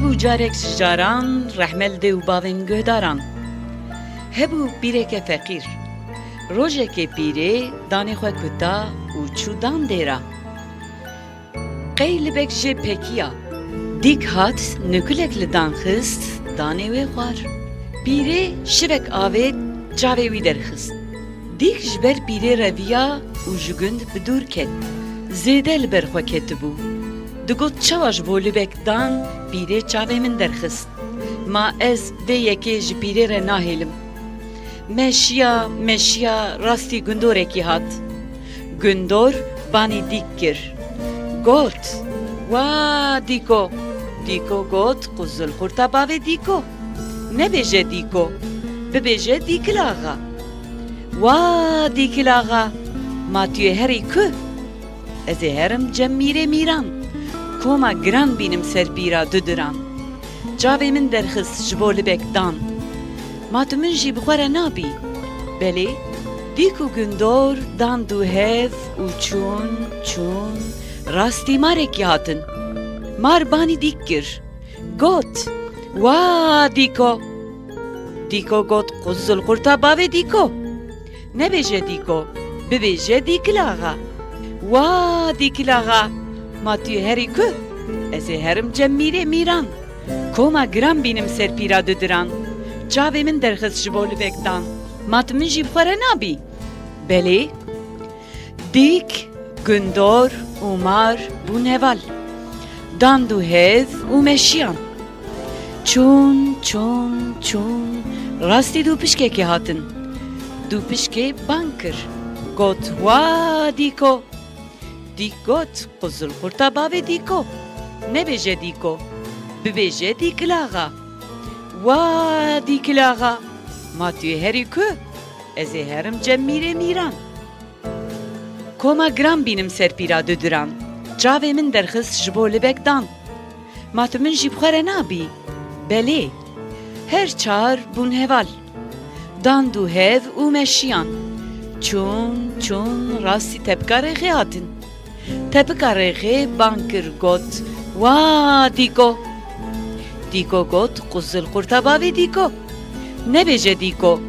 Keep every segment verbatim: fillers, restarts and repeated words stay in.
Û carek ji caran rehme li dê û bavên guhdaran. Hebû pîreke feqîr. Rojekê pîrê danê xwe kuta û çû dan dêra. Qey libek jê pekiya. Dîk hat, nukulek li dan xist, danê wê xwar. Pîrê şivek avêt, çavê wî derxist. Dîk ji ber pîrê reviya û ji gund bi dûr ket. Zêde li ber xwe ketibû. Digot, çawa ji bo libek dan pîrê çavê min derxist? Ma ez vê yekê ji pîrê re nahêlim. Meşiya, meşiya, rastî gundorekî hat. Gundor banî dîk kir. Got, wa dîko! Dîko got, quzilqurta bavê dîko! Nebêje dîko, bibêje dîkil axa. Wa dîkil axa, ma tu yê herî ku? Ez ê herim cem mîrê mîran. Koma giran bînim ser pîra du diran. Çavê min derxist ji bo libek dan. Ma tu min jî bi xwe re nabî? Belê, dîk û gundor dan dû hev û çûn, çûn, rastî marekî hatin. Mar banî dîk kir. Got, wa dîko! Dîko got, quzilqurta bavê dîko! Nebêje dîko, bibêje dîkil axa. Wa dîkil axa, ma tu yê herî ku? Ez ê herim cem mîrê mîran. Koma giran bînim ser pîra du diran. Çavê min derxist ji bo libek dan. Ma tu min jî bi xwe re nabî? Belê. Dîk, gundor û mar bûn heval. Dan dû hev û meşiyan. Çûn, çûn, çûn, rastî dû pişkekê hatin. Dû pişkê bang kir. Got, wa dîko! Dîk got, quzilqurta bavê dîko! Nebêje dîko, bibêje dîkil axa. Wa dîkil axa, ma tu yê herî ku? Ez ê herim cem mîrê mîran. Koma giran bînim ser pîra du diran. Çavê min derxist ji bo libek dan. Ma tu min jî bi xwe re nabî? Belê. Her çar bûn heval. Dan dû hev û meşiyan. Çûn, çûn, rastî tepika rêxê hatin. Tepika rêxê bang kir got, wa dîko! Dîko got, quzilqurta bavê dîko! Nebêje dîko,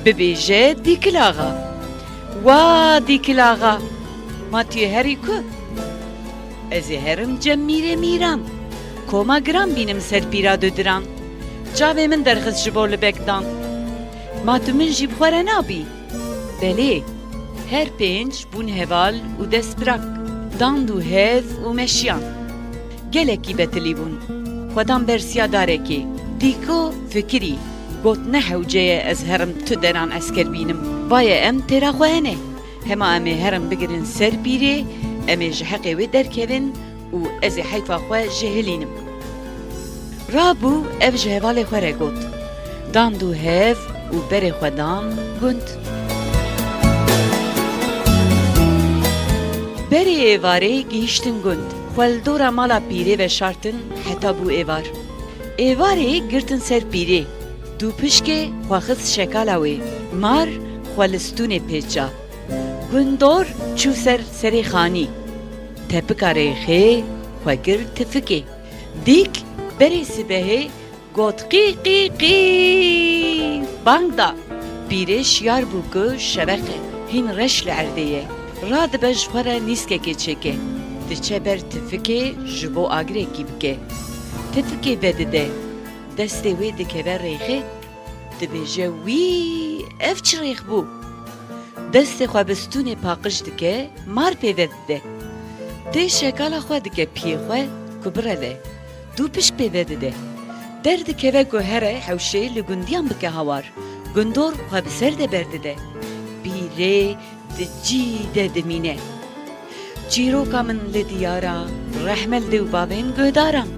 bibêje dîkil axa. Wa dîkil axa, ma tu yê herî ku? Ez ê herim cem mîrê mîran. Koma giran bînim ser pîra du diran. Çavê min derxist ji bo libek dan. Ma tu min jî bi xwe re nabî? Belê. Her pênc bûn heval û dest bi ra dan dû hev û meşiyan. Gelekî betilî bûn. Xwedan bersiya darekê. Dîko fikirî. Got, ne hewce ye ez herim tu deran esker bînim. Va ye em têra xwe hene. Hema em ê herin bigirin ser pîrê, em ê ji heqê wê derkevin û ez ê heyfa xwe jêhilînim. Rabû ev ji hevalê xwe re got. Dan dû hev û berê xwe dan gund. Berê êvarê gihîştin gund. Xwe li dora mala pîrê veşartin heta bû êvar. Êvarê girtin ser pîrê. Dû pişkê xwe xist şekala wê. Mar xwe li stûnê pêça. Gundor çû ser serê xanî. Tepika rêxê xwe kir tifikê. Dîk berê sibehê got, qî, qî, qî! Bang da. Pîrê şiyar bû ku şeveq e, hîn reş li erdê ye. Radibe ji xwe re nîskekê çêke. Diçe ber tifikê ji bo agirekî bike. Tifikê vedide. Destê wê dikeve rêxê. Dibêje, wî, ev çi rêx bû? Destê xwe bi stûnê paqij dike, mar pê ve dide. Tê şekala xwe dike piyê xwe ku bireve. Dû pişk pê ve dide. Derdikeve ku here hewşê li gundiyan bike hawar. Gundor xwe bi ser de berdide. Pîrê di cî de dimîne. Çîroka min li diyara, rehme li dê û bavên guhdaran.